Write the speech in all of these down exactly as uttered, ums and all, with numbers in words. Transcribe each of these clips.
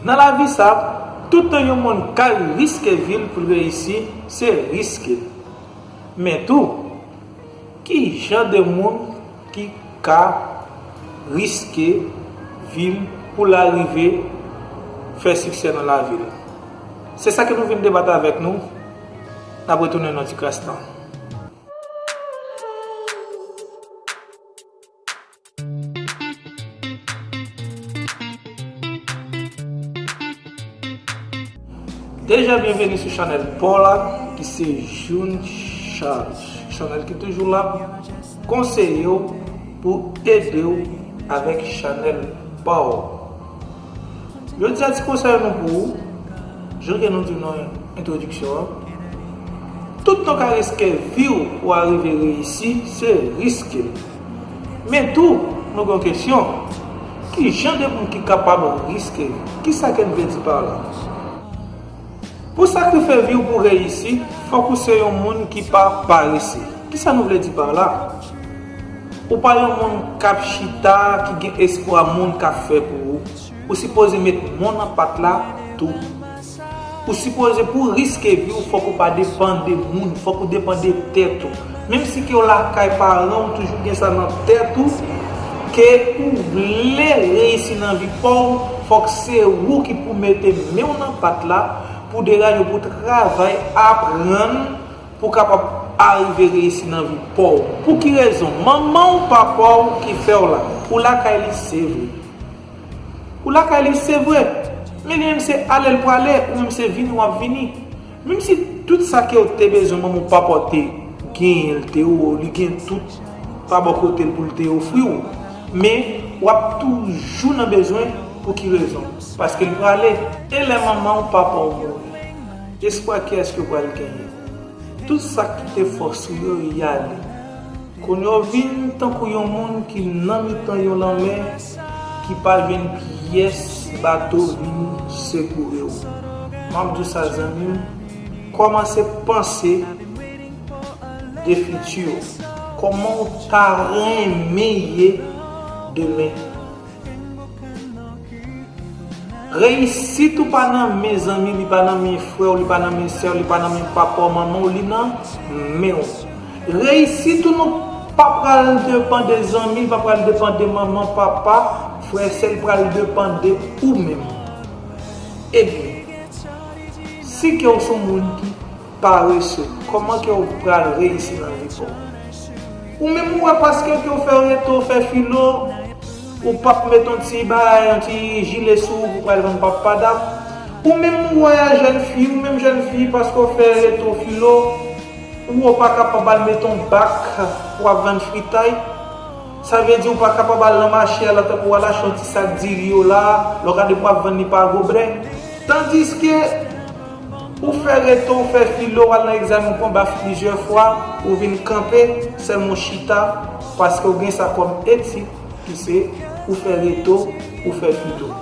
Nan lavi sa, tout tan yon moun ka riske vi l pou l reyisi, se riske l. Men tou, ki jan de moun ki ka riske vi l pou l arive fè siksè nan lavi l? Se sa ke nou vin debat avèk nou. N ap retounen nan ti kras tan. Deja byenveni sou chanèl pa w la, ki se June Charles. Chanèl ki toujou la pou konseye w, pou ede w avèk chanèl pa w. Jodi a, ti konsèy nou pou ou, jan ke nou di nan entwodiksyon an, tout tan w ka riske vi w pou w arive reyisi, se riske l. Men tou, nou gen yon kesyon, ki jan de moun ki kapab riske vi? Kisa ke n vle di pa la? Pou sakrifye vi w pou reyisi, fòk ou se yon moun ki pa parese. Kisa nou vle di pa la? Ou pa yon moun k ap chita, ki gen espwa moun k ap fè pou ou. Ou sipoze met men w nan pat la tou. Ou sipoze, pou riske vi w, fòk ou pa depann de moun, fòk ou depann de tèt ou. Menm si ke w lakay paran w, toujou gen sa nan tèt ou, ke ou vle reyisi nan vi pa w, fòk se ou ki pou mete men w nan pat la, pou degaje w, pou travay, aprann, pou w kapab arive reyisi nan vi pa w. Pou ki rezon? Manman w, papa w ki fè w la. Ou lakay li, se vre. Ou lakay li, se vre. Men li menm se ale l prale, ou menm se vini w ap vini. Menm si tout sa ke w te bezwen, manman w, papa w te genyen, l te ou, li gen tout pa bò kote l pou l te ofri w. Men w ap toujou nan bezwen. Pou ki rezon? Paske l prale. E lè manman w, papa w mouri, espwa kiyès ke w pral genyen? Tout sa k kite fòs ou yo, y ale. Kounye a w vin tankou yon moun ki nan mitan yon lanmè, ki pa jwenn pyès bato vin sekoure w. M ap di w sa, zanmi m, kòmanse panse de fiti w. Kòman w ta renmen ye demen? Reyisit ou pa nan men zanmi, li pa nan men frè w, li pa nan men sè w, li pa nan men papa w, manman w, li nan men w. Reyisit ou nou pa pral depann de zanmi, li pa pral depann de manman, papa, frè, sè, li pral depann de ou menm. Ebyen, si ke w se yon moun ki parese, kòman ke w pral reyisi nan vi pa w? Ou menm ou wè paske ke w fè reto, w fè filo, ou p ap met yon ti bagay, yon ti jile sou ou pou w pral vann pap padap. Ou menm ou wè jèn fi, ou menm jèn fi paske w fè reto filo, ou w pa kapab al met yon bak pou w ap vann fritay. Sa vle di ou pa kapab al nan mache a la tankou w al achte yon ti sak diri yo la, lè w gade pou w ap vann li pa goblè. Tandiske ou fè reto, ou fè filo, w al nan egzamen, ou pran baf plizyè fwa, ou vin kanpe, sèlman w chita, paske w gen sa kòm etik, ki se ou fè reto, ou fè filo.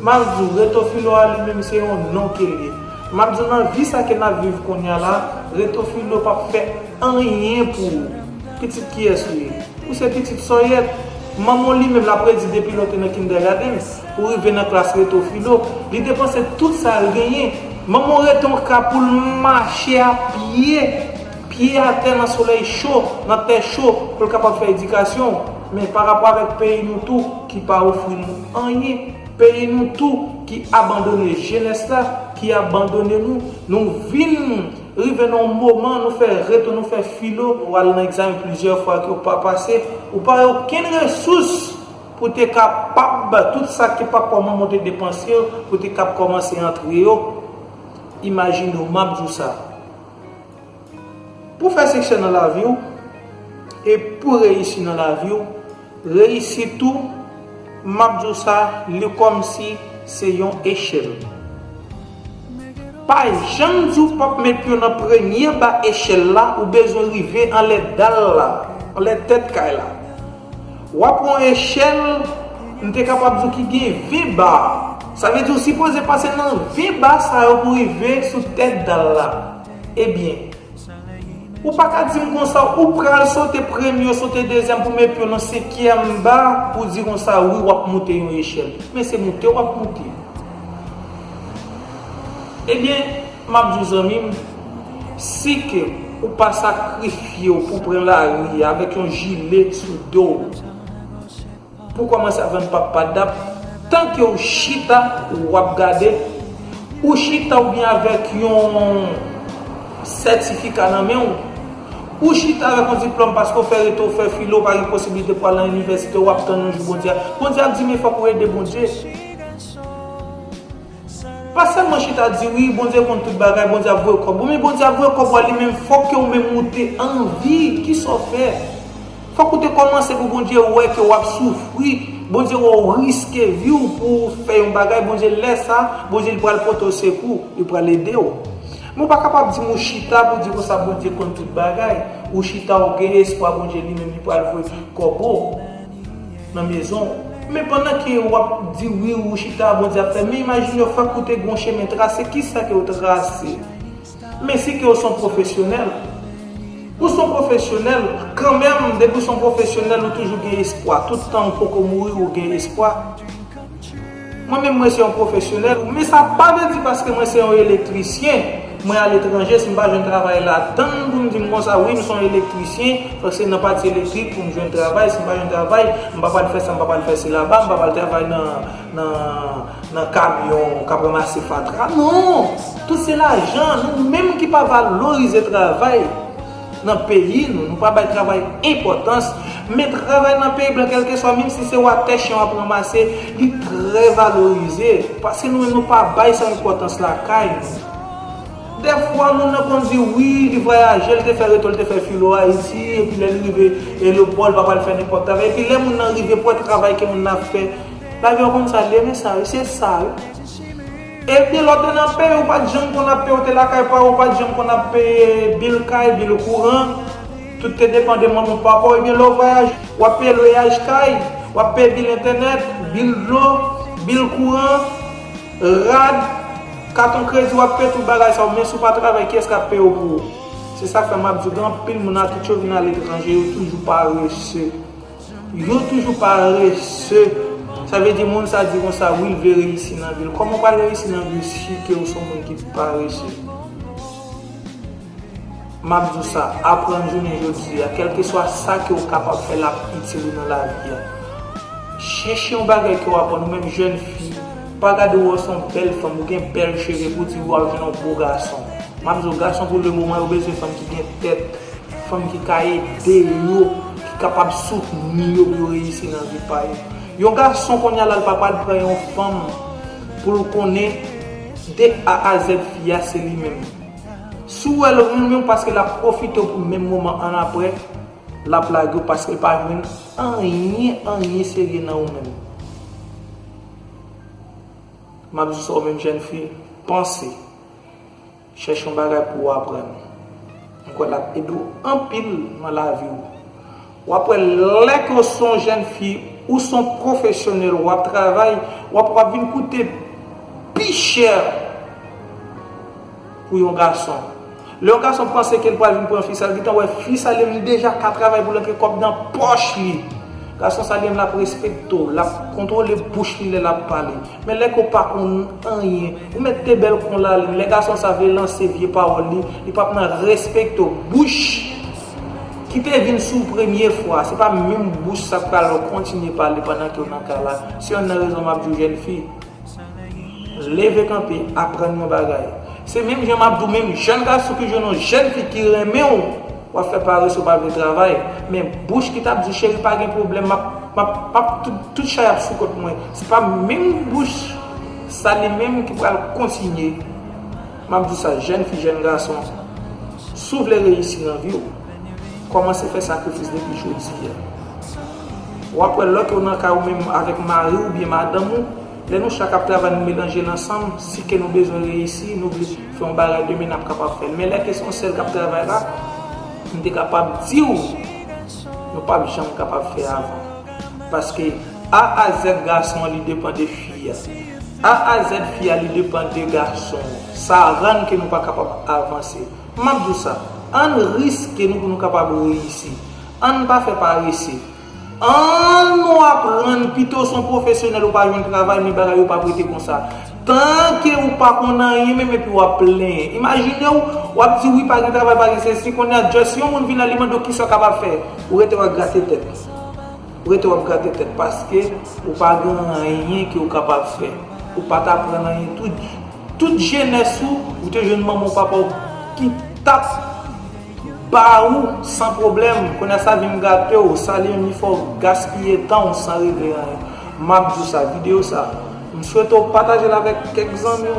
M ap di w, reto filo a li menm se yon non ke l ye. M ap di w nan vi sa ke n ap viv kounye a la, reto filo p ap fè anyen pou ou. Pitit kiyès ou ye? Ou se pitit sòyèt. Manman w li menm l ap redi depi lè w te nan kindergarten pou rive nan klas reto filo. Li depanse tout sa l genyen. Manman w rete yon ka pou l mache a pye, pye atè nan solèy cho, nan tè cho, pou l kapab fè edikasyon w. Men pa rapò avèk peyi nou tou ki pa ofri nou anyen. Peyi nou tou ki abandone jenès la, ki abandone nou. Nou vin rive nan yon moman, nou fè reto, nou fè filo, ou al nan egzamen plizyè fwa ke w pa pase, ou pa gen okenn resous pou te kapab, tout sa ke papa w manman w te depanse yo, pou te kab kòmanse antre yo. Imajine w, m ap di w sa. Pou fè siksè nan lavi w, e pou reyisi nan lavi w, reyisit ou, m ap di w sa, li kòmsi se yon echèl. Pa janm di w p ap met pye w nan premye ba echèl la, ou bezwen rive anlè dal la, anlè tèt kay la. W ap pran yon echèl, m te kapab di w ki gen ven ba. Sa vle di w sipoze pase nan ven ba sa yo pou rive sou tèt dal la. Ebyen, ou pa ka di m konsa, ou pral sote premye, sote dezyèm pou met pye w nan senkyèm ba, pou di konsa, wi, w ap moute yon echèl. Men se moute w ap moute. Ebyen, m ap di w zanmi m, si ke ou pa sakrifye w pou pran lari avèk yon jile sou do w, pou kòmanse avè m pap padap, tanke w chita, w ap gade, ou chita oubyen avèk yon sètifika nan men w, ou chita avèk yon diplòm paske w fè reto, w fè filo, w pa gen posiblite pou al nan inivèsite, w ap tann yon jou Bondye. Bondye ap di, men fòk ou ede Bondye. Pa sèlman chita di, wi, Bondye konn tout bagay, Bondye ap voye kòb. Wi, men Bondye ap voye kòb, wi, li menm, fòk ke ou menm ou te anvi. Kisa w fè? Fòk ou te kòmanse pou Bondye wè ke w ap soufri. Bondye wè w riske vi w pou w fè yon bagay. Bondye, lè sa, Bondye li pral pote w sekou, li pral ede w. Men w pa kapab di m ou chita pou di konsa Bondye konn tout bagay. Ou chita, ou gen espwa Bondye li menm li pral voye kòbo nan mezon w. Men pandan ke w ap di wi, ou chita, Bondye ap fè, men imajine w fèk ou te gen yon chemen trase, kisa ke w trase? Men si ke w se yon pwofesyonèl, ou se yon pwofesyonèl, kanmenm, depi w se yon pwofesyonèl, ou toujou gen espwa. Tout tan ou poko mouri, ou gen espwa. Mwen menm, mwen se yon pwofesyonèl, men sa pa vle di paske mwen se yon elektrisyen, mwen aletranje, si m pa jwenn travay la, tann pou m di m konsa, wi, m se yon elektrisyen, fòk se nan pati elektrik pou m jwenn travay, si m pa jwenn travay, m pa pral fè sa, m pa pral fè sila ba, m pa pral travay nan, nan, nan kamyon k ap ranmase fatra. Non! Tout se lajan, nou menm ki pa valorize travay nan peyi nou, nou pa bay travay enpòtans, men travay nan peyi blan, kèlkeswa, menm si se watè chen w ap ranmase, li trè valorize, paske nou menm nou pa bay sa enpòtans lakay nou. Dèfwa, moun nan konn di, wi, li vwayaje, li te fè reto, li te fè filo Ayiti, epi lè li rive ayewopò, li pa pral fè nenpòt travay. Epi lè moun nan rive pou wè travay ke moun nan ap fè, lavi a konn sa l ye, men sa, wi, se sa, wi. Ebyen, lè w te nan peyi, ou pa t janm konn ap peye, ou te lakay pa w, ou pa t janm konn ap peye bil kay, bil kouran. Tout te depann de manman w, papa w. Ebyen, lè w vwayaje, w ap peye lweyaj kay, w ap peye bil entènèt, bil dlo, bil kouran, rad, katon kredi, w ap peye tout bagay sa yo. Men si w pa travay, kiyès k ap peye yo pou ou? Se sa k fè m ap di w, gen anpil moun, atout yo vin aletranje, yo toujou parese. Yo toujou parese. Sa vle di moun sa di konsa, wi, l vle reyisi nan vi l. Kòman w pral reyisi nan vi w si ke w se yon moun ki parese? M ap di w sa, aprann jounen jodi a, kèlkeswa sa ke w kapab fè, l ap itil ou nan lavi a. Chèche yon bagay ke w aprann, ou menm jèn fi, pa gade w wè w se yon bèl fanm, ou gen bèl cheve pou di w al jwenn yon bo gason. M ap di w, gason pou lemoman yo bezwen fanm ki gen tèt, fanm ki ka ede yo, ki kapab soutni yo pou yo reyisi nan vi pa yo. Yon gason kounye a la, l pa pral pran yon fanm pou l konnen de A a Z fi a se li menm. Si w wè l renmen w paske l ap pwofite w pou menm moman annapre, l ap lage w paske l pa jwenn anyen, anyen serye nan ou menm. M ap di w sa, ou menm jèn fi, panse. Chèche yon bagay pou w aprann. M kwè l ap ede w anpil nan lavi w. W ap wè lè ke w se yon jèn fi, ou se yon pwofesyonèl, w ap travay, w ap, w ap vin koute pi chè pou yon gason. Lè yon gason panse ke l pral vin pran fi sa, l gentan wè fi sa li menm li deja ka travay pou l antre kòb nan pòch li. Gason sa li menm l ap respekte w, l ap kontwole bouch li lè l ap pale. Men lè ke w pa konn anyen, ou mèt te bèl kon lalin, lè gason sa vle lanse vye pawòl li, li p ap nan respekte w. Bouch ki te vin sou w premye fwa, se pa menm bouch sa k pral kontinye pale pandan ke w nan kay la. Se yonn nan rezon m ap di w jèn fi, leve kanpe, aprann yon bagay. Se menm jan m ap di w, menm jèn gason ki jwenn yon jèn fi ki renmen w, w ap fè parese, w pa vle travay. Men bouch ki t ap di, cheri, pa gen pwoblèm, m ap, m ap, m ap, tout, tout chay ap sou kont mwen. Se pa menm bouch sa li menm ki pral kontinye. M ap di w sa, jèn fi, jèn gason, si w vle reyisi nan vi w, kòmanse fè sakrifis depi jodi a. W ap wè lè ke w nan kay ou menm avèk mari w oubyen madanm ou, lè nou chak ap travay, nou melanje l ansanm, si ke nou bezwen reyisi, nou vle fè yon bagay demen, n ap kapab fè l. Men lè ke se yon sèl k ap travay la, m te kapab di w, nou p ap janm kapab fè avan. Paske A a Z gason an, li depann de fi a. A a Z fi a, li depann de gason an. Sa rann ke nou pa kapab avanse. M ap di w sa, ann riske nou pou nou kapab reyisi. Ann pa fè parese. Ann nou aprann, pito w se yon pwofesyonèl ou pa jwenn travay, men bagay yo p ap rete konsa. Tan ke ou pa konn anyen menm epi w ap plenyen. Imajine w, w ap di wi pa gen travay, pa gen sesi, kounye a just yon moun vin la li mande w kisa w kapab fè. Ou rete w ap grate tèt. Ou rete w ap grate tèt paske ou pa gen anyen ke w kapab fè. Ou pa t aprann anyen. Tout, tout jenès ou, ou te jwenn manman w papa w ki t ap ba ou san pwoblèm. Kounye a sa vin gate w, sa li menm li fè w gaspiye tan w san regle anyen. M ap di w sa, videyo sa, m swete w pataje l avèk kèk zanmi w.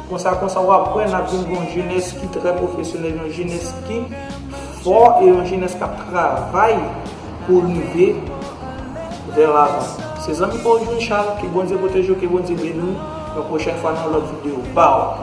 Konsa, konsa w ap wè n ap vin gen yon jenès ki trè pwofesyonèl, yon jenès ki fò e yon jenès k ap travay pou rive vè lavan. Se zanmi pa w June Charles, ke Bondye pwoteje w, ke Bondye beni w. Yon pwochèn fwa nan yon lòt videyo. Baw!